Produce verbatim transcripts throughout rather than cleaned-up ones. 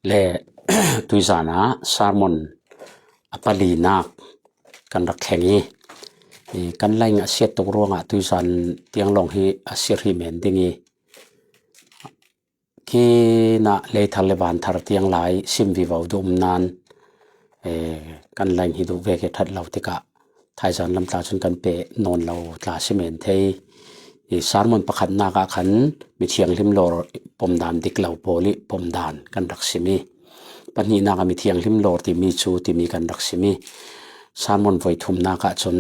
Le tuizana sermon a palinak kan rak thleng i, i kan laing a siat tuk ruangah tuizan tiang lawng hi a siat hi men ding i, kina leithar le vanthar tiang lai sim vivo duh um nan, eh, kan laing hi duh vek i that lo tikah thaizan lam tla cun kan peh nawn lo tla si men thei. I sermon pakhatnak ah khan mithiang hlimlawr pomdan dik lo pawl i pomdan kan rak sim i, pahnihnak ah mithiang hlimlawr timi cu timi kan rak sim i, sermon voi thumnak ah cun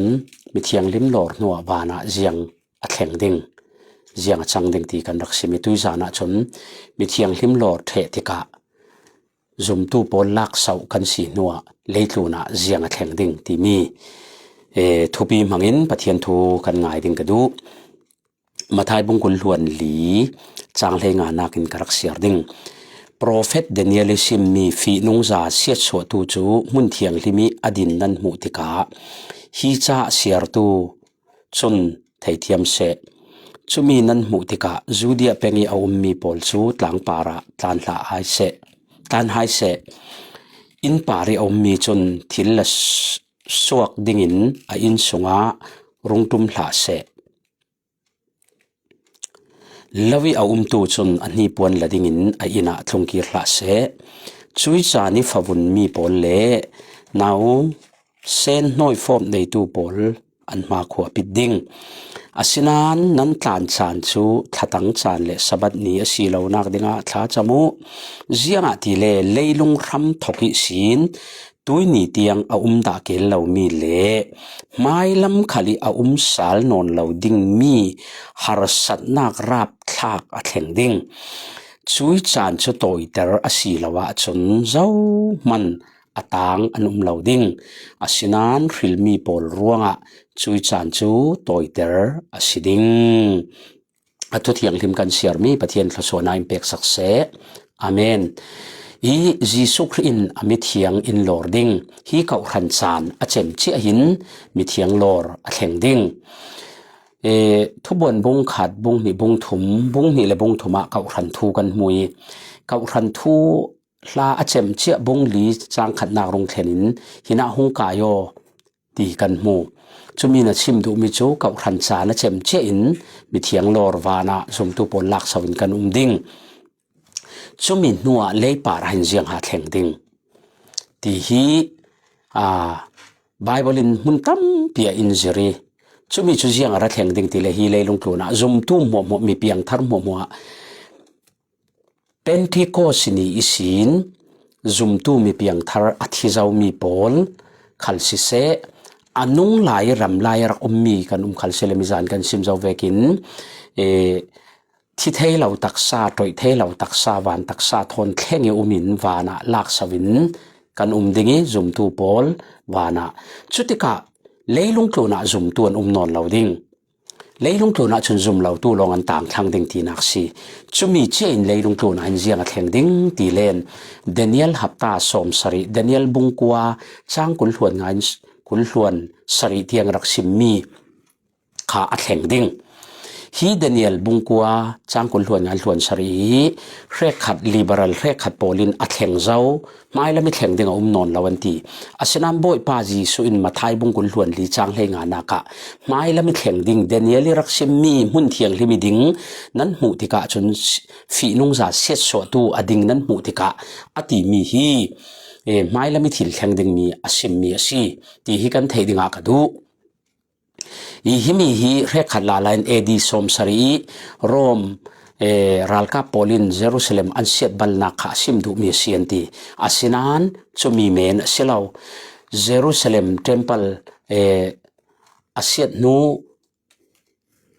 mithiang hlimlawr hnuah vanah ziang a thleng ding, ziang a cang ding ti kan rak sim i, tuizan ah cun mithiang hlimlawr ṭheh tikah zumtu pawl laksauh kan si hnuah leitlun ah ziang a thleng ding timi, eh, thupi hmangin Pathian thu kan ngai ding ka duh. Matthai bung kul hluan li cang hlei nga nakin ka rak siar ding. Profet Daniel i simmi fihnungza siatsuahtu cu hmun thianghlim i a din nan hmuh tikah hi caah siartu cun theithiam seh. Cumi nan hmuh tikah Judea peng i a ummi pawl cu tlangpar ah tlan hlah hai seh, tlan hai seh. Inn par i a ummi cun thil la s-, suak dingin a inn sungah rung ṭum hlah seh. Lo i a umtu cun a hnipuan la dingin a inn ah tlungkir hlah seh. Cuih caan i favunmi pawl le nau sen hnawi fawp neitu pawl an hmakhua pit ding. Asinain nan tlan caan cu thlatang caan le Sabbath ni a si lonak dingah thlacam uh. Ziangahtile leilung hram thok ihsin tuini tiang a um dah keel lomi le hmailam khal i a um sal nawn lo dingmi harsatnak rapthlak a thleng ding. Cuih caan cu tawiter a si lo ahcun zohman a tang an um lo ding. Asinain hrilmi pawl ruangah cuih caan cu tawiter a si ding. A thu thianghlim kan siarmi Pathian thluasuahnak in peksak seh. Amen. I Jesuh Khrih in a mithiang in lawr ding hi kawhhran caan a cem ciah hin mithiang lawr a thleng ding. E, Thupuan bung khat, bung hnih, bung thum, bung hnih le bung thum ah kawhhran thu kan hmu i, kawhhran thu hla a cem ciah bung li cang khatnak rung thlen in, hinah hung kai aw ti kan hmu. Cumi na chim duhmi cu kawhhran caan a cem ciah in mithiang lawr vanah zumtu pawl laksau in kan um ding. Cumi hnuah leipar ah hin ziang ha thleng ding ti hi, aa, Bible in hmun tampi ah in zir i, cumi cu ziang a ra thleng ding ti le hi leilung tlun ah zumtu hmuahhmuah, mi piangthar hmuahhmuah Pentecost ni ihsin zumtu mi piangthar a thi zomi pawl khal siseh, a nung lai ram lai a rak ummi kan um khal si le mizan kan sim zo vekin, eh, thi thei lo taksa, ṭoih thei lo taksa, van taksa thawn thleng i um in vanah laksau in kan um ding i zumtu pawl vanah. Cutikah leilung tlun ah zumtu an um nawn lo ding. Leilung tlun ah cun zum lotu lawng an tang thlang ding tinak si. Cumi ciah in leilung tlun ah hin ziang a thleng ding ti len Daniel hapta sawm sarih, Daniel bung kua cang kul hluan nga in s-, kul hluan sarih tiang rak simmi kha a thleng ding. Hi Daniel bung kua cang kul hluan nga in hluan sarih hi hrekkhat, liberal hrekkhat pawl in a thleng zo, hmailam i thleng ding a um nawn lo an ti. Asinain Bawipa Jesuh in Matthai bung kul hluan li cang hlei nga nak ah hmailam i thleng ding, Daniel i rak simmi hmun thianghlim i ding nan hmuh tikah cun si-, fihnungza siatsuahtu a ding nan hmuh tikah a timi hi, eh, hmailam i thil thleng dingmi a simmi a si ti hi kan theih dingah ka duh. I himi hi hrekkhat lala in A D sawm sarih i Rom, eh, ralkap pawl in Jerusalem an siat balnak kha a sim duhmi a si an ti. Asinain cumi men a si lo. Jerusalem temple, eh, a siat hnu,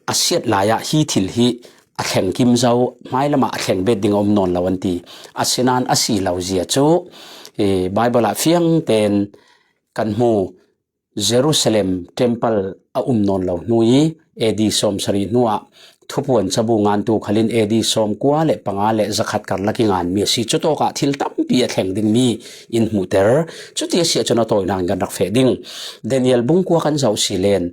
a siat lai ah hi thil hi a thleng kim zo, hmailam ah a thleng bet ding a um nawn lo an ti. Asinain a si lo zia cu, eh, Bible ah fiang tein kan hmu. Jerusalem temple a um nawn lo hnu i A D sawm sarih hnuah Thupuan cabu ngantu khal in A D sawm kua le panga le zakhat karlak i nganmi a si. Cutawkah thil tampi a thleng dingmi in hmuhter. Cuti a si ahcun a tawinak in kan rak feh ding. Daniel bung kua kan zoh si len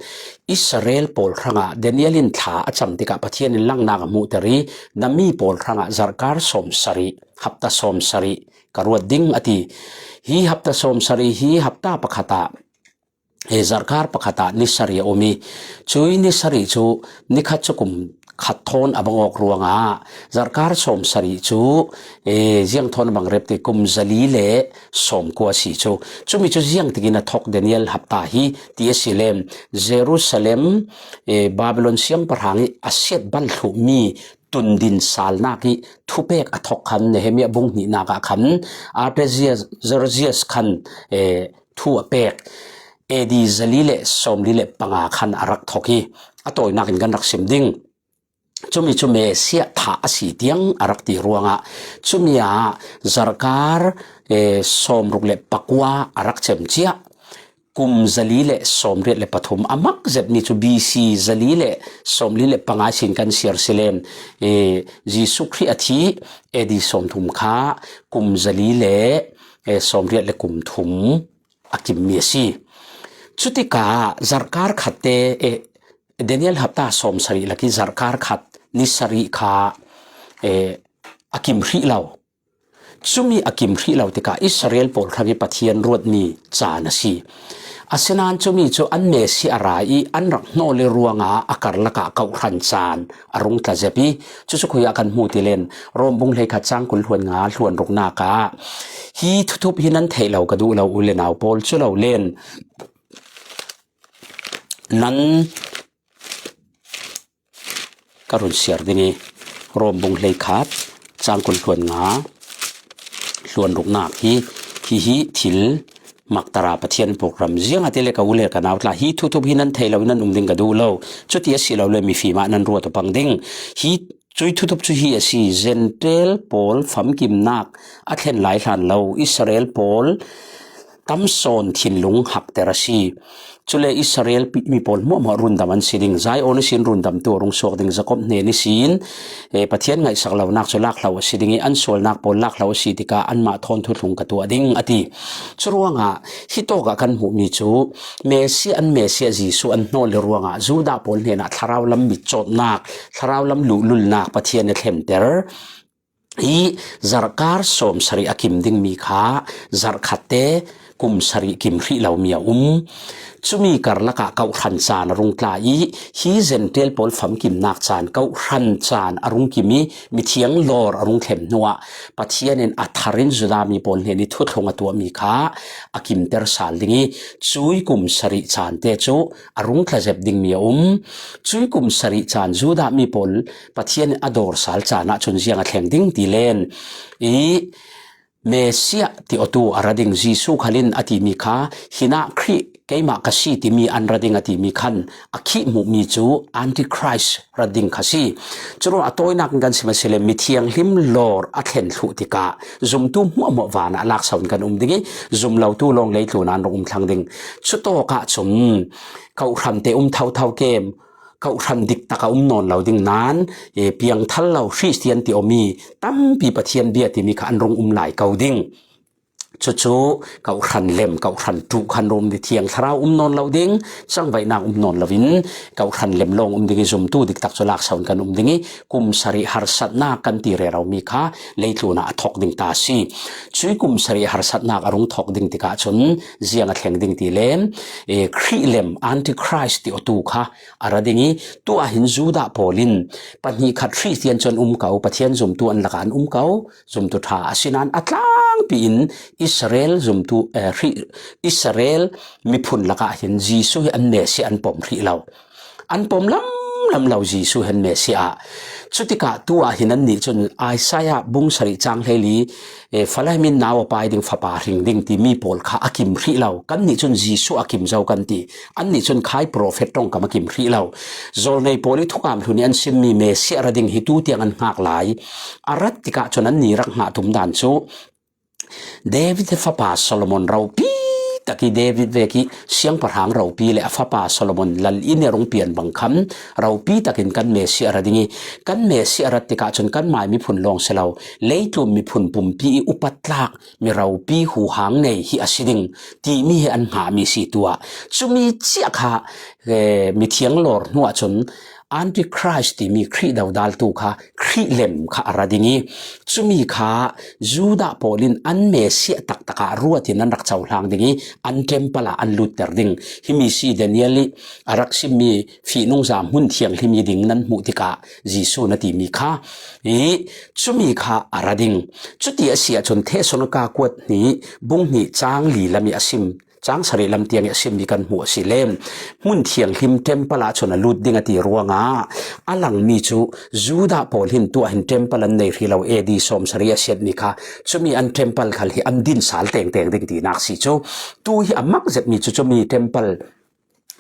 Israel pawl hrangah Daniel in thla a cam tikah Pathian in langnak a hmuhter i, na mi pawl hrangah zarhkar sawm sarih, hapta sawm sarih, ka ruat ding a ti. Hi hapta sawmsarih hi hapta pakhatah, e, zarhkar pakhatah ni sarih a um hi. Cui ni sarih cu nikhat cu kum khat thawn a bang awk ruangah zarhkar sawmsarih cu, e, ziang thawn a bang rep ti kum zali le sawmkua si cu. Cumi cu ziang tikin a thok Daniel hapta hi ti a si lem. Jerusalem, e, Babylon siangpahrang ih a siat bal thluhmi tundin salnak ih thupek a thok khan Nehemiah bung hnihnak ah khan Artaxerxes khan, e, thu a pek. A D zali le sawmli le panga khan a rak thok hi. A tawinak in kan rak sim ding. Cumi cu Messiah thah a si tiang a rak ti ruangah cumi ah zarhkar, e, sawmruk le pakua a rak cem ciah. Kum zali le sawmriat le pathum a mak zetmi cu B C zali le sawmli le panga sin kan siar si len, e, Jesuh Khrih a thi A D sawmthum kha kum zali le, e, sawmriat le kum thum a kimmi a si. Cutikah zarhkar khatte, e, Daniel hapta sawmsarih lakih zarhkar khat ni sarih kha, e, a kim hrih lo. Cumi a kim hrih lo tikah Israel pawl hrangih Pathian ruatmi caan a si. Asinain cumi cu an Messiah a ra ih an rak hnawl ih ruangah a karlakah kawhhran caan a rung tlazep ih cucu khui ah kan hmu ti len Rom bung hleikhat cang kul hluan nga hluan ruknak ah hi thuthup hi nan theih lo ka duh lo u le nau pawl cu lo len nan ka run siar ding ih Rom bung hleikhat cang kul hluan nga hluan ruknak hi, hihi thil maktara Pathian program ziangahtile ka u le ka nau tla hi thuthup hi nan theih lo ih nan um ding ka duh lo. Cuti a si lo le mifim ah nan ruat a pang ding. Hi cui thuthup cu hi a si, Zentail pawl famkimnak a thlen lai hlan lo Israel pawl tam sawn thinlung hakter a si. Cule Israel pi-, mi pawl hmuahhmuah rundam an si ding. Zion ihsin rundamtu a rung suak ding. Jakob hnen ihsin, eh, Pathian ngaihsak lonak cu lakhlo a si ding ih an sualnak pawl lakhlo a si tikah anmah thawn thuthlung ka tuah ding a ti. Curuangah hitawkah kan hmuhmi cu Messiah, an Messiah Jesuh an hnawl ih ruangah Judah pawl hnenah thlarau lam mitcawtnak, thlarau lam luhlulnak Pathian a thlenter ih zarhkar sawmsarih a kim dingmi kha zarhkhatte kum sarih kim hrih lomi a um. Cumi karlakah kawhhran caan a rung tla ih hi Zentail pawl famkimnak caan, kawhhran caan a rung kim ih mithiang lawr a rung thlen hnuah Pathian in a thar in Judah mi pawl hnen ih thuthlung a tuahmi kha a kimter sal ding ih cui kum sarih caante cu a rung tlazep dingmi a um. Cui kum sarih caan Judah mi pawl Pathian in a dawr sal caan ah cun ziang a thleng ding ti len ih Messiah ti awtu a ra ding Jesuh khal in a timi kha, hinah Khrih keimah ka si timi an ra ding a timi khan a khih hmuhmi cu Antichrist rat ding kha si. Curuangah a tawinak in kan sim a si le mithianghlim lawr a thlen thluh tikah zumtu hmuahhmuah van ah lakso in kan um ding ih zum lotu lawng leitlun ah an rak um thlang ding. Cutawkah cun kawhhrante um thotho kem, kawhhran diktak a um nawn lo ding nain, eh, piangthar lo Khristian ti awmi tampi Pathian bia timi kha an rung um lai ko ding. Cucu kawhhran lem, kawhhran ṭuh khan rum ding, thiang thlarau um nawn lo ding, cangvaihnak um nawn loin kawhhran lem lawng um ding ih zumtu diktak cu lakso in kan um ding ih kum sarih harsatnak kan ti reromi kha leitlun ah a thok ding ta a si. Cui kum sarih harsatnak a rung thok ding tikah cun ziang a thleng ding ti len, eh, Khrih lem Antichrist ti awtu kha a ra ding ih tu ahhin Judah pawl in pahnih khat Khristian cu an um ko, Pathian zumtu an lakah an um ko, zumtu ṭha, asinain a tlangpi in Israel zumtu, eh, Khri-, Israel miphun lakah hin Jesuh hi an Messiah an pom hrih lo. An pom lam lam lo Jesuh hi an Messiah ah. Cutikah tu ahhin annih cun Isaiah bung sarih cang hleili, eh, Falaim in nau a pai ding fapa hring ding timi pawl kha a kim hrih lo. Kannih cun Jesuh a kim zo kan ti. Annih cun khai profet ṭongkam a kim hrih lo. Zawlnei pawl ih thukam hlun ih an simmi Messiah ra ding hi tu tiang an hngak lai. A rat tikah cun annih rak hngah tum dan cu David fapa Solomon ropi tak ih David vek ih siangpahrang ropi le a fapa Solomon lal inn ih a rung pian bang khan ropi takin kan Messiah a ra ding ih kan Messiah a rat tikah cun kanmai miphun lawng si lo, leitlun miphun pumpi ih upat tlak mi ropi huhang nei hi a si ding timi hi an hngahmi si tu ah. Cumi cia kha, eh, mithiang lawr hnuah cun Antichrist timi Khrih dodaltu kha, Khrih lem kha a ra ding i, cumi kha Judah pawl in an Messiah taktak ah ruat in an rak cohlang ding i, an temple ah an lutter ding. Himi si Daniel i a rak simmi fihnungza hmun thianghlim i ding nan hmuh tikah Jesuh na timi kha i, cumi kha a ra ding. Cuti a si ahcun Thessalonika kuat hnih, bung hnih cang li lam i a sim, cang sarih lam tiang i a simmi kan hmuh a si len. Hmun thianghlim temple ah cun a lut ding a ti ruangah a langmi cu Judah pawl hin tuah hin temple an nei hrih lo, A D sawm sarih a siatmi kha, cumi an temple khal hi an din sal tengteng ding tinak si cu. Tu hi a mak zetmi cu cumi temple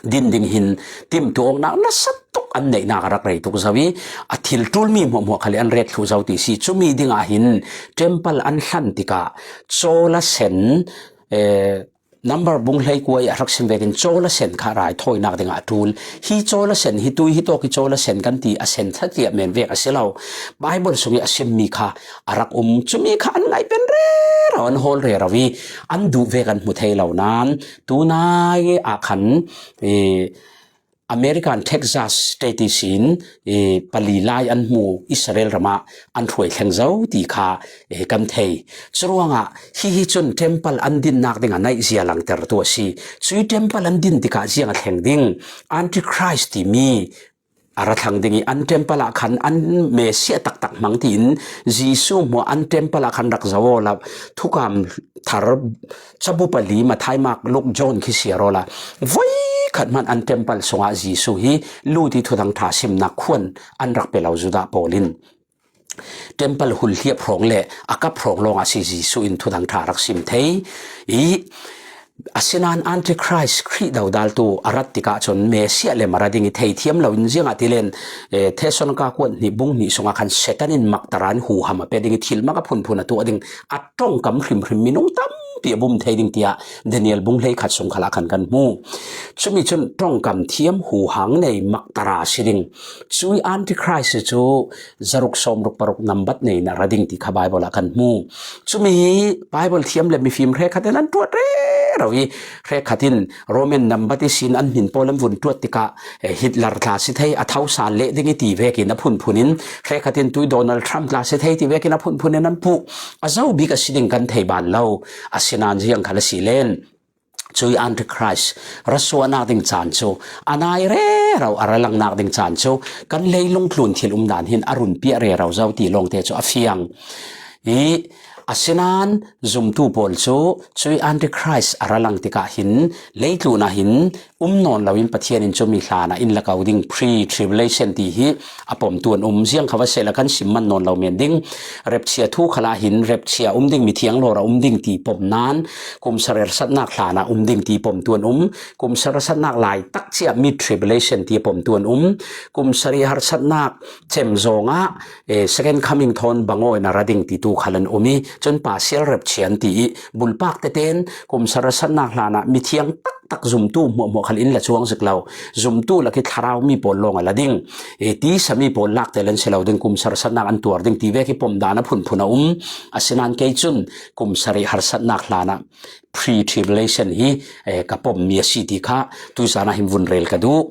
din ding hin timtuahnak nasa tuk an neihnak a rak rei tuk zo i, a thil ṭulmi hmuahhmuah khal i an ret thluh zo ti si. Cumi dingah hin temple an hlan tikah cawla sen, eh, number bung hleikua i a rak sim vekin cawla sen kha raithawinak dingah a ṭul. Hi cawla sen hi, tui hi tawk i cawla sen kan ti a sen thacia men vek a si lo. Bible sung i a simmi kha a rak um. Cumi kha an ngaihpen rero, an hawl rero i an duh vek an hmu thei lo nan, tunai ah khan, eh, American Texas State ihsin, eh, pali lai an hmu Israel ramah an hruai thleng zo ti kha, eh, kan thei. Curuangah hihi cun temple an dinnak ding a naih zia langtertu a si. Cui temple an din tikah ziang a thleng ding? Antichrist timi a ra thlang ding i, an temple ah khan an Messiah taktak hmang tiin Jesuh hmuah an temple ah khan rak zoh awla, thukam thar cabu pali, Matthai, Mark, Luke, John khi siar awla, voi khat hman an temple sungah Jesuh hi lut i thuthang ṭha simnak khuan an rak pe lo Judah pawl in. Temple hulhliap hrawng le a kap hrawng lawngah si Jesuh in thuthang ṭha rak sim thei i, asinain Antichrist Khrih dodaltu a rat tikah cun Messiah lem a ra ding i theithiam loin, ziangahtile, eh, Thessalonika kuat hnih bung hnih sungah khan Satan in maktaran huham a pe ding i thil mak a phunphun a tuah ding, a ṭongkam hrimhrim minung tampi a bum thei ding tiah Daniel bung hleikhat sung khalah khan kan hmu. Cumi cun ṭongkam thiam huhang nei maktara si ding. Cui Antichrist cu zaruk sawmruk paruk nambat nei in a ra ding ti kha Bible ah kan hmu. Cumi hi Bible thiam le mifim hrekkhat in an ṭuat rero i, hrekkhat in Roman nambat ihsin an hmin pawl an vun ṭuat tikah, eh, Hitler tla si thei, a tho sal leh ding i ti vekin a phunphun in, hrekkhat in tui Donald Trump tla si thei ti vekin a phunphun in an puh. A zo bik a si ding kan thei ban lo. Asinain ziang khal a si len, cui Antichrist ra suahnak ding caan cu a nai rero, a ra langnak ding caan cu kan leilung tlun thil umdan hin a run piah rero zo ti lawngte cu a fiang i, asinain zumtu pawl cu cui Antichrist a ra lang tikah hin leitlun ah hin um nawn loin Pathian in cumi hlan ah in la ko ding pre-tribulation ti hi a pomtu an um. Ziang kha va sehla kan sim man nawn lo men ding. Rapture thu khalah hin rapture um ding, mithiang lawr a um ding ti pom nan, kum sarih harsatnak hlan ah um ding ti pomtu an um. Kum sarih harsatnak lai tak ciah mid-tribulation ti pomtu an um. Kum sarih harsatnak cem zawngah, eh, second coming thawn bangaw in a ra ding ti tu khal an um i, cun partial rapture an ti i, bulpak tete in kum sarih harsatnak hlan ah mithiang taktak zumtu hmuahhmuah khal in la cuang zik lo. Zumtu lak i thlarau mi pawl lawng a la ding. Eh, tisa mi pawl lak te lan si lo ding, kum sarih harsatnak an tuar ding ti vek i pomdan a phunphun a um. Asinain kei cun kum sarih harsatnak hlan ah pre-tribulation hi, eh, ka pommi a si ti kha tuizan ah hin vun rel ka duh.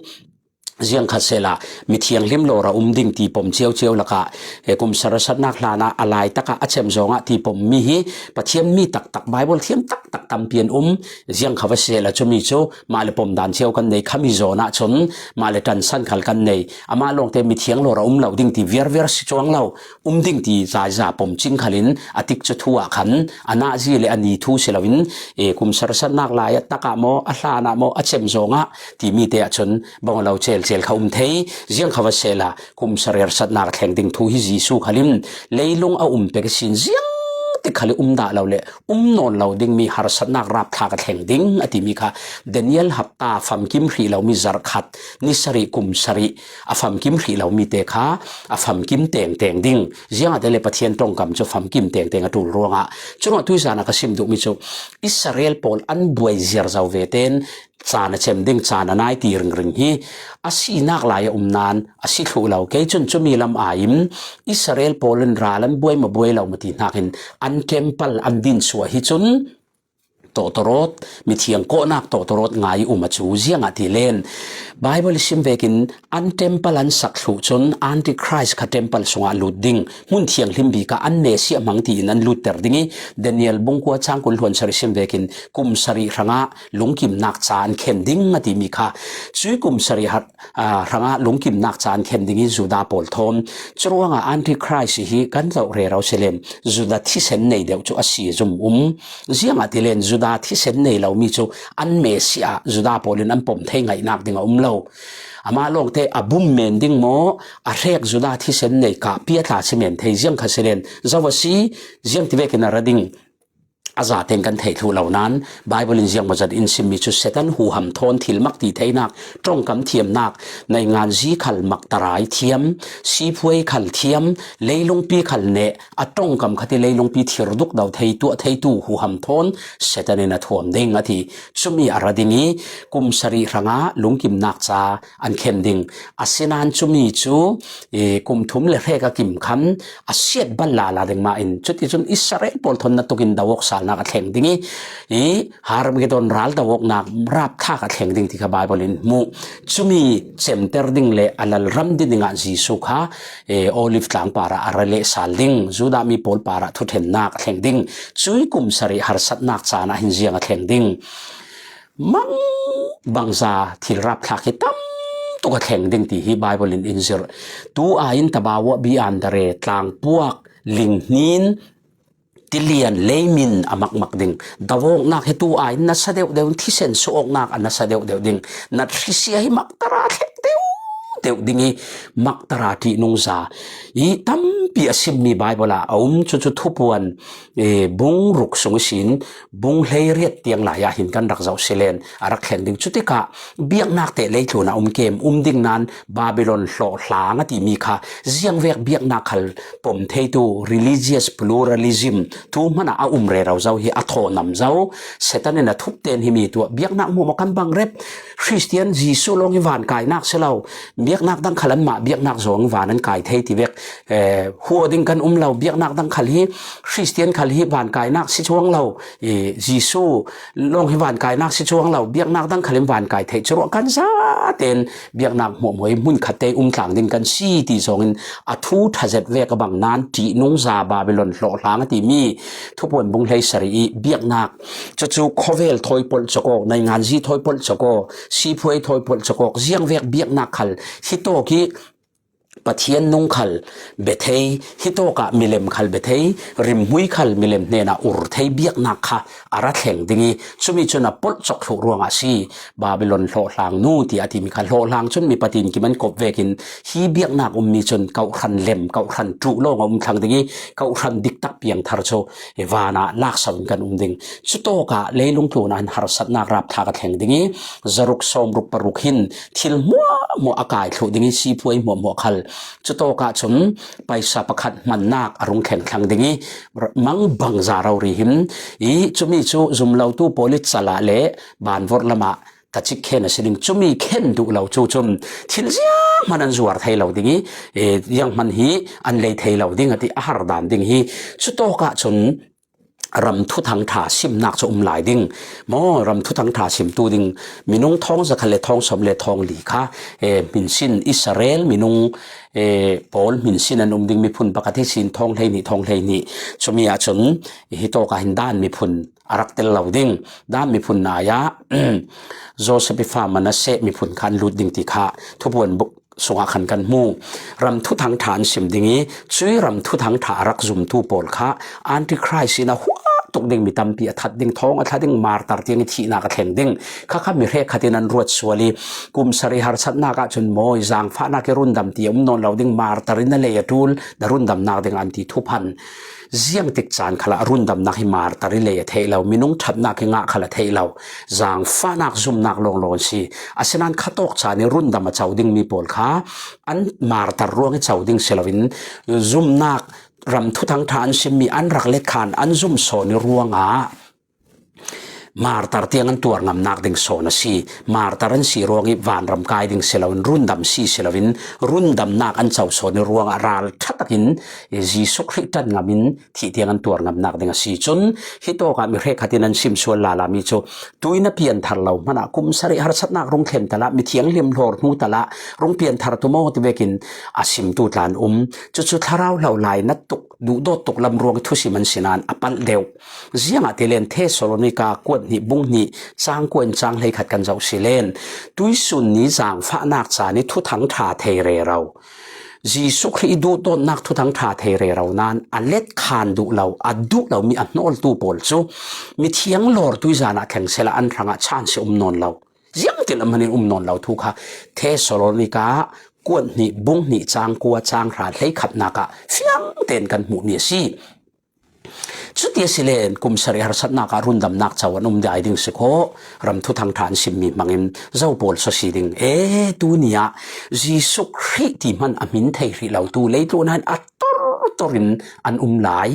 Ziang kha sehla mithiang hlim lawr a um ding ti pom ciauciau lakah, eh, kum sarih harsatnak hlan ah a laitak ah a cem zawngah ti pommi hi Pathian mi taktak, Bible thiam taktak tampi an um. Ziang kha va sehla cumi cu mah le pomdan cio kan nei, khami zawn ah cun mah le ṭansan khal kan nei. Amah lawngte mithiang lawr a um lo ding ti viarviar si cuang lo, um ding ti zaiza pom cing khalin a tikcu thu ah khan a nazi le a ni thu si loin, eh, kum sarih harsatnak lai ah tak ah maw, a hlan ah maw, a cem zawngah timi te ah cun bang lo celcel kha um thei. Ziang kha va sehla kum sarih harsatnak a thleng ding thu hi Jesuh khal in leilung a um pek ihsin ziang tik khal i um dah lo le um nawn lo dingmi harsatnak rapthlak a thleng ding a timi kha Daniel hapta famkim hrih lomi zarh khat, ni sarih, kum sarih a famkim hrih lomi te kha a famkim tengteng ding. Ziangahtile Pathian ṭongkam cu famkim tengteng a ṭul ruangah. Cun tuizan ah ka sim duhmi cu Israel pawl an buai ziar zo ve tein caan a cem ding, caan a nai ti ringring hi a sinak lai a um nan a si thluh lo. Kei cun cumi lam aiin Israel pawl in ral an buai maw buai lo maw ti hnakin an temple an din suah hi cun tawhtawrawt, mithiang kawhnak tawhtawrawt ngai um a cu ziangah ti len. Bible i sim vekin an temple an sak thluh cun Antichrist kha temple sungah lut ding, hmun thianghlim bik ah an Messiah hmang tiin an lutter ding i, Daniel bungkua cangkul hluan sarih sim vekin kum sarih hrangah lungkimnak ca an khen ding a timi kha, cui kum sarih har, aa, hrangah lungkimnak ca an khen ding i Judah pawl thawn. Curuangah Antichrist hi kan zoh rero si len, Judah thisen nei deuh cu a si zum um. Ziangah ti len Judah thisen nei lomi cu an Messiah Judah pawl in an pom thei ngaihnak ding a um lo. Amah lawngte a bum men ding maw, a hrek Judah thisen nei kah piatla si men thei ziang kha si len, zo a si, ziang ti vekin a ra ding. A zaten kan theih thluh lo nain, Bible in ziangmawzat in simmi cu Satan huham thawn thil mak ti theinak, ṭongkam thiamnak, nainganzi khal maktarai thiam, siphuai khal thiam, leilungpi khal neh, a ṭongkam khat i leilungpi thir duk do thei tuah theitu huham thawn Satan in a thuam ding a ti. Cumi a ra ding i, kum sarih hrangah lungkimnak ca an khen ding. Asinain cumi cu, i, kum thum le hrek a kim khan a siat bal lala ding mah in, cuticun Israel pawl thawn na tukin do awk salnak a thleng ding i, i, Harmagedon ral do awknak rapthlak a thleng ding ti kha Bible in hmuh. Cumi cemter ding le a lalram din dingah Jesuh kha, e, Olive tlang parah a ra leh sal ding, Judah mi pawl parah thuṭhennak a thleng ding. Cui kum sarih harsatnak caan ah hin ziang a thleng ding. Mang bangza thil rapthlak hi tam tuk a thleng ding ti hi Bible in in zirh. Tu aiin tabawa bi an dare tlangpuak linghnin tilian leimin a makmak ding. Do awknak hi tu aiin nasa deuhdeuh, thisen suh awknak a nasa deuhdeuh ding. Nat hrisia hi maktara thleng deuhdeuh ding i maktara ṭihnungza i tampi a simmi Bible ah a um. Cucu Thupuan, e, bung ruk sung ihsin bung hleiriat tiang lai ah hin kan rak zoh si len a rak thleng ding. Cutikah biaknak te leitlun a um kem, um ding nain Babylon hlawhhlang a timi kha ziangvek biaknak khal pom theitu religious pluralism tu hmanah a um rero zo hi a thawnam zo. Satan in a thup ten himi tuah biaknak hmuahhmuah kan bang rep. Khristian Jesuh lawng hi vankainak si lo, biaknak dang khal anmah biaknak zong van an kai thei ti vek, eh, hua ding kan um lo. Biaknak dang khal hi, Khristian khal hi vankainak si cuang lo, eh, Jesuh lawng hi vankainak si cuang lo, biaknak dang khal in vankai theih curuah kan zaten biaknak hmuahhmuah i hmun khat te um tlang ding kan si ti zongin a thu ṭha zet vek a bang nain ṭihnungza Babylon hlawhhlang a timi Thupuan bung hleisarih i biaknak, cucu khawvel thawi polh cawk awk, nainganzi thawi polh cawk awk, siphuai thawi polh cawk awk, ziangvek biaknak khal hitawk i Pathian nung khal be thei, hitawkah milem khal be thei, rimhmui khal milem hnenah ur thei biaknak kha a ra thleng ding i, cumi cun a polh cawk thluh ruangah a si. Babylon hlawhhlang nu ti a timi kha hlawhhlang cun mi patin kim an kop vekin hi biaknak ummi cun kawhhran lem, kawhhran ṭuh lawng a um thlang ding i, kawhhran diktak piangthar cu vanah lakso in kan um ding. Cutawkah leilung tlunah hin harsatnak rapthlak a thleng ding i, zaruk sawmruk paruk hin thil hmuahhmuah a kai thluh ding i, siphuai hmuahhmuah khal. Cutawkah cun paisa pakhat hmannak a rung thleng thlang ding i, mang bangza rori hin i, cumi cu zumlotu pawl i calah le banvorh lamah tacik khen a si ding. Cumi khen duh lo cu cun thil zianghman an zuar thei lo ding i, e, zianghman hi an lei thei lo ding a ti a har dan ding hi. Cutawkah cun ram thuthang ṭha simnak cu um lai ding. Maw, ram thuthang ṭha simtu ding minung thawng zakhat le thawng sawm le thawng li kha, e, hminsin Israel minung, e, pawl hminsin an um ding miphun pakhat ihsin thawng hleihnih, thawng hleihnih. Cumi ahcun hitawkah hin Dan miphun a rak tel lo ding. Dan miphun nai ah Joseph i fa Manasseh miphun kha an lut ding ti kha Thupuan buk sungah khan kan hmu. Ram thuthang ṭha an sim ding i, cui ram thuthang ṭha a rak zumtu pawl kha Antichrist in a huah tuk ding, mi tampi a that ding, thawng a thla ding, martar tiang i thihnak a thleng ding. Khakha mi hrekkhat in an ruat sual i, kum sarih harsatnak ahcun mawi, zangfahnak i rundam ti a um nawn lo ding, martar in a lei a ṭul, na rundamnak ding an ti thuphan. Ziangtik caan khalah rundamnak hi martar i lei a theih lo, minung ṭhatnak i ngah khal a theih lo, zangfahnak zumnak lawnglawng si. Asinain khatawk caan i rundam a co dingmi pawl kha an martar ruang i co ding si loin zumnak, ram thuthang ṭha an simmi an rak let khan an zum sawn i ruangah Martar tiang an tuar ngamnak ding sawn a si. Martar an si ruangih vanram kai ding si loin, rundam si si loin, rundamnak an co sawn i ruangah ral ṭha takin Jesuh Khrih ṭan ngamin thih tiang an tuar ngamnak ding a si. Cun hitawkah mi hrekkhat in an simsual lala mi cu, tui na pianthar lo hmanah kum sarih harsatnak rung thlen talah, mithianghlim hlawr hnu talah rung pianthar tu maw ti vekin a simtu tla an um. Cucu thlarau hlo lai na tuk, duhdawt tuk lam ruang thusim an si nain a palh deuh. Ziangahtile Thesalonika kuat hnih bung hnih cang kua in cang hleikhat kan zoh si len, tuisun ni zaangfahnak caan i Thuthang ṭha thei rero, Jesuh Khrih i duhdawtnak Thuthang ṭha thei rero nain a let khan duh lo, a duh lomi a hnawltu pawl cu mithiang lawr tuizan ah thleng sehla an hrangah chance um nawn lo. Ziangtin a hmanin um nawn lo thu kha Thesalonika kuat hnih bung hnih cang kua cang hra hleikhatnak ah fiang tein kan hmuhmi a si. Cuti a si len kum sarih harsatnak ah rundamnak co an um dai ding si khaw, ram Thuthang ṭha an simmi hmangin zo pawl saw si ding. E, tuni ah Jesuh Khrih ti hman a hmin thei hrih lotu leitlun ah hin a tortor in an um lai.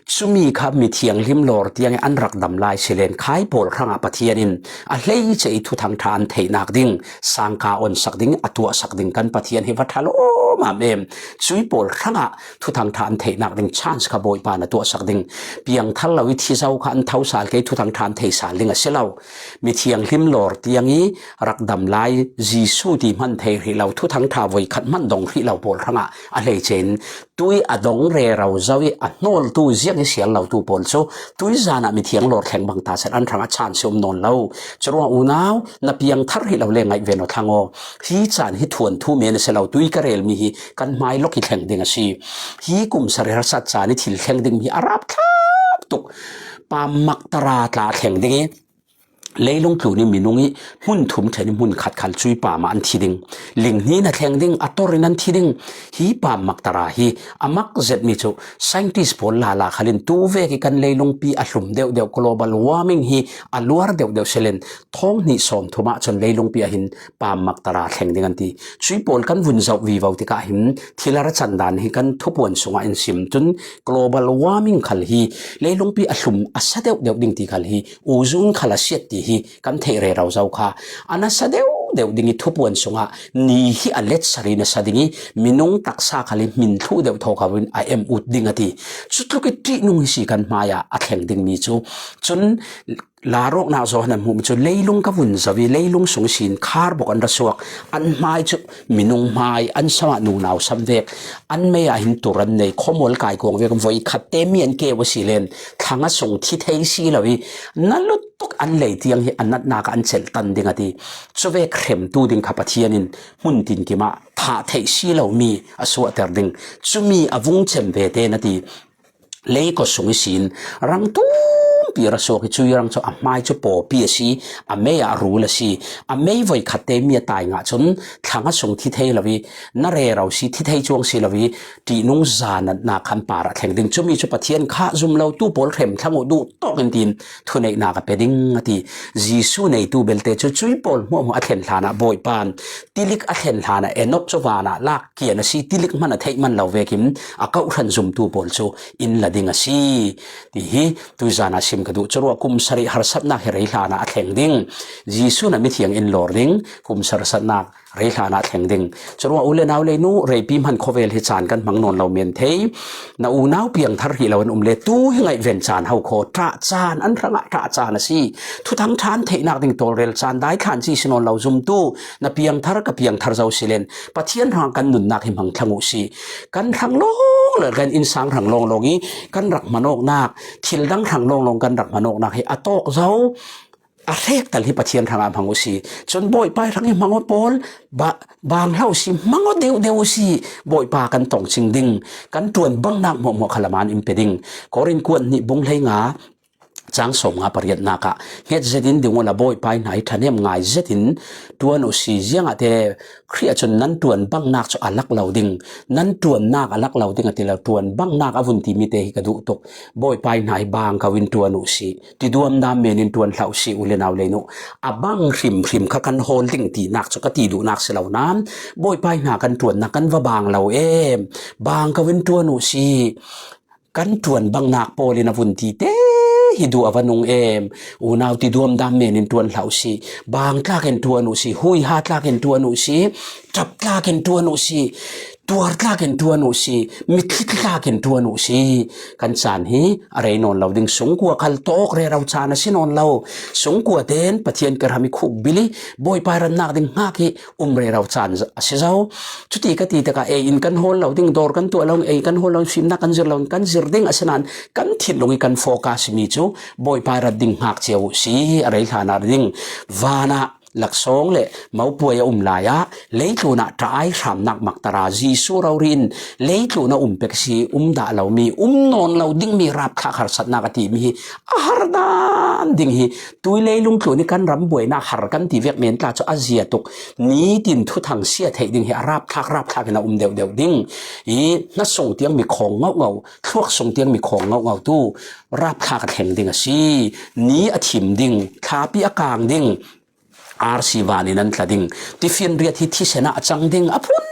Cumi kha mithianghlim lawr tiang i an rak dam lai si len, khai pawl hrangah Pathian in a hleice i Thuthang ṭha an theihnak ding sangka onsak ding, a tuahsak ding kan Pathian hi va ṭha lawmam em. Cui pawl hrangah Thuthang ṭha an theihnak ding chance kha Bawipa na tuahsak ding. Piangthar lo i thi zo kha an tho sal kei, Thuthang ṭha an thei sal ding a si lo. Mithianghlim lawr tiang i rak dam lai, Jesuh ti hman thei hrih lo, Thuthang ṭha voikhat hman dong hrih lo pawl hrangah a hleice in tui a dong rero zo i a hnawltu ziang i sial lotu pawl cu tuizan ah mithiang lawr thleng bang ta set an hrangah chance um nawn lo. Curuang unau, na piangthar hrih lo le ngaih ve naw thlang aw. Hi caan hi thuanthu men a si lo, tui ka relmi hi kan hmai lawk i thleng ding a si. Hi kum sarih harsat caan i thil thleng dingmi hi a rapthlak tuk. Pam Maktara tla thleng ding i, leilung tlun i minung i hmun thum ṭhen i hmun khat khal cui pam ah an thi ding. Linghnin a thleng ding, a tor in an thi ding. Hi Pam Maktara hi a mak zetmi cu scientist pawl lala khalin tu vek i kan leilungpi a hlum deuhdeuh, global warming hi a luar deuhdeuh si len, thawng hnih sawm thum ah cun leilungpi ah hin Pam Maktara thleng ding an ti. Cui pawl kan vun zoh vivo tikah hin thil a ra can dan hi kan thupuan sungah in sim. Cun global warming khal hi, leilungpi a hlum a sa deuhdeuh ding ti khal hi, ozone khal a siat ti hi kan theih rero zo kha. A nasa deuhdeuh ding i thupuan sungah ni hi a letsari nasa ding i minung taksa khal hi hmin thluh deuh thaw kha in a em ut ding a ti. Cutluk i ṭihnung hi si kan hmai ah a thleng dingmi cu. Cun larawknak Johan an hmuhmi cu leilung ka vun zo i leilung sung ihsin kharbawk an ra suak. An hmai cu minung hmai an sam ah nunau sam vek, an mei ah hin tur an nei, khawmual kai kuang vek, voikhat te mi an keu a si len, thlang a sung thi thei si lo i na lutuk an lei tiang hi a natnak ah an celhtan ding a ti. Cuvek hremtu ding kha Pathian in hmun tinkim ah thah theih si lomi a suahter ding. Cumi a vung cem ve tein a ti. Leikaw sung ihsin rang tumpi ra suak i cui rang cu a hmai cu pawpi a si, a mei ah rul a si. A mei voikhat te mi a tai ngah cun thlang a sung thi thei lo i, na rero si, thi thei cuang si lo i, ṭihnung zanatnak khan par a thleng ding. Cumi cu Pathian kha zum lotu pawl hrem thlang uh duh tawk in tiin thuneihnak a pe ding a ti. Jesuh neitu belte cu cui pawl hmuahhmuah a thlen hlanah Bawipa in tilik a thlen hlanah Enok cu van ah lak kian a si, tilik hman a theih man lo vekin a kohhran zumtu pawl cu in la ding a si. Ti hi tuizan ah sim ka duh. Curuah kum sarih harsatnak hi rei hlanah a thleng ding. Jesuh na mithiang in lawr ding. Kum sarih harsatnak rei hlanah a thleng ding. Curuah u le nau leinu, reipi hman khawvel hi caan kan hmang nawn lo men thei. Na unau piangthar hrih lo an um le, tu hi ngaihven caan ho khaw, ṭah caan an hrangah ṭah caan a si. Thuthang ṭha an theihnak ding tawlrel caan dai thlan ci si nawn lo zumtu, na piangthar ka piangthar zo si len, Pathian hrangah kan nunnak hi hmang thlang uh si. Kan hrang lawnglawng, kan innsang hrang lawnglawng i kan rak hmanawknak, thil dang hrang lawnglawng kan rak hmanawknak hi a tawk zo. A hrek tal hi Pathian hrangah hmang uh si. Cun Bawipa ih hrang hi hmang aw pawl, ba-, bang hlah uh si, hmang aw deuhdeuh uh si. Bawipa kan tongcing ding, kan ṭuan bangnak hmuahhmuah kha laman in pe ding. Korin kuat hnih bung hleinga cang sawmnga pariatnak ah, hnget zetin ding uhla Bawipa ih hna hi ṭhahnem ngai zetin ṭuan uh si. Ziangahtile Khrih ah cun nan ṭuan bangnak cu a lak lo ding, nan ṭuannak a lak lo ding a ti lo, ṭuan bangnak a vun timi te hi ka duh tuk. Bawipa ih hna hi bang ko in ṭuan uh si, tiduamdam men in ṭuan hlah uh si, u le nau leinu. A bang hrimhrim kha kan hawl ding tinak cu ka ti duhnak si lo nain, Bawipa ih hna kan ṭuannak kan va bang lo em. Bang ko in ṭuan uh si. Kan ṭuan bangnak pawl in a vun ti te hi duh a va nung em. Unau ti duam dam men in ṭuan hlah uh si, bang tlak in ṭuan uh si, huiha tlak in ṭuan uh si, ṭap tlak in ṭuan uh si, tuar tlak in ṭuan uh si, mitthli tlak in ṭuan uh si. Kan caan hi a rei nawn lo ding, sungkua khal tawk rero caan a si nawn lo. Sungkua ten Pathian kar ham i khuk bil i Bawipa i ratnak ding hngak hi um rero caan a si zo. Chuti ka ti tikah ei in kan hawl lo ding, dawr kan tuah lo, ei kan hawl lo, fimnak kan zir lo, kan zir ding, asinain kan thinlung i kan focus mi cu Bawipa i rat ding hngak cio uh si. A rei hlanah ding vanah laksawng le mopuai a um lai ah leitlun ah ṭa-ai hramnak mak tara Jesuh rori in leitlun a um pek si, um dah lo mi, um nawn lo ding mi rapthlak harsatnak a ti mi hi a har dan ding hi. Tui leilung tlun i kan ram buainak har kan ti vek men tla cu a zia tuk nitin thuthang sia theih ding hi a rapthlak, rapthlak in a um deuhdeuh ding. I hna sung tiang mi khawng ngauhngauh, thluak sung tiang mi khawng ngauhngauh tu rapthlak a thleng ding a si. Ni a thim ding, thlapi a kang ding, arsi van in an tla ding, tifinriat hi thisen ah a cang ding, a phun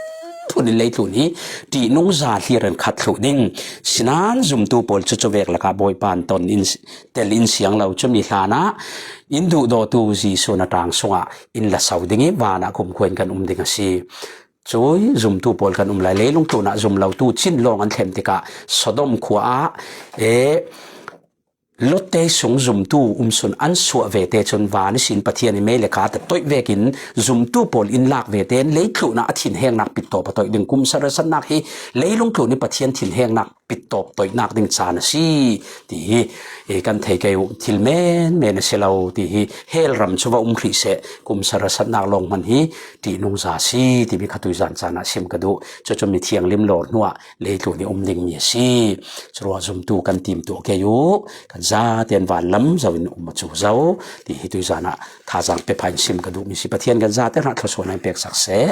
phun in leitlun hi ṭihnungza hlir in khat thluh ding. Sinan zumtu pawl cu cuvek lakah Bawipa in ton in tel in siang lo, cumi hlanah in duhdawtu Jesuh na ṭang sungah in la so ding i vanah kumkhua in kan um ding a si. Cui zumtu pawl kan um lai, leilung tlunah zum lotu cin lawng an thlen tikah Sodom khua ah, e, Lotte sung zumtu um sun an suah ve te cun van ihsin Pathian i mei le ka ta toih vekin zumtu pawl in lak ve tein leitlunah a thinhengnak pittawp a toih ding, kum sarasatnak hi leilung tlun i Pathian thinhengnak pittawp toihnak ding caan a si ti hi, e, kan thei kei uh. Thil menmen a si lo ti hi, hell ram cu va um hrih seh, kum sarasatnak lawng hman hi ṭihnungza a si timi kha tuizan caan ah sim ka duh. Cucu mi thianghlim lawr hnuah leitlun i um dingmi a si. Curuah zumtu kan timtuah kei uh, kan zaten vanlam zo in um a cu zo ti hi tuizan ah thazaang pe phain sim ka duhmi si. Pathian kan zate hna thluasuah in peksak seh.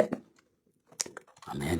Amen.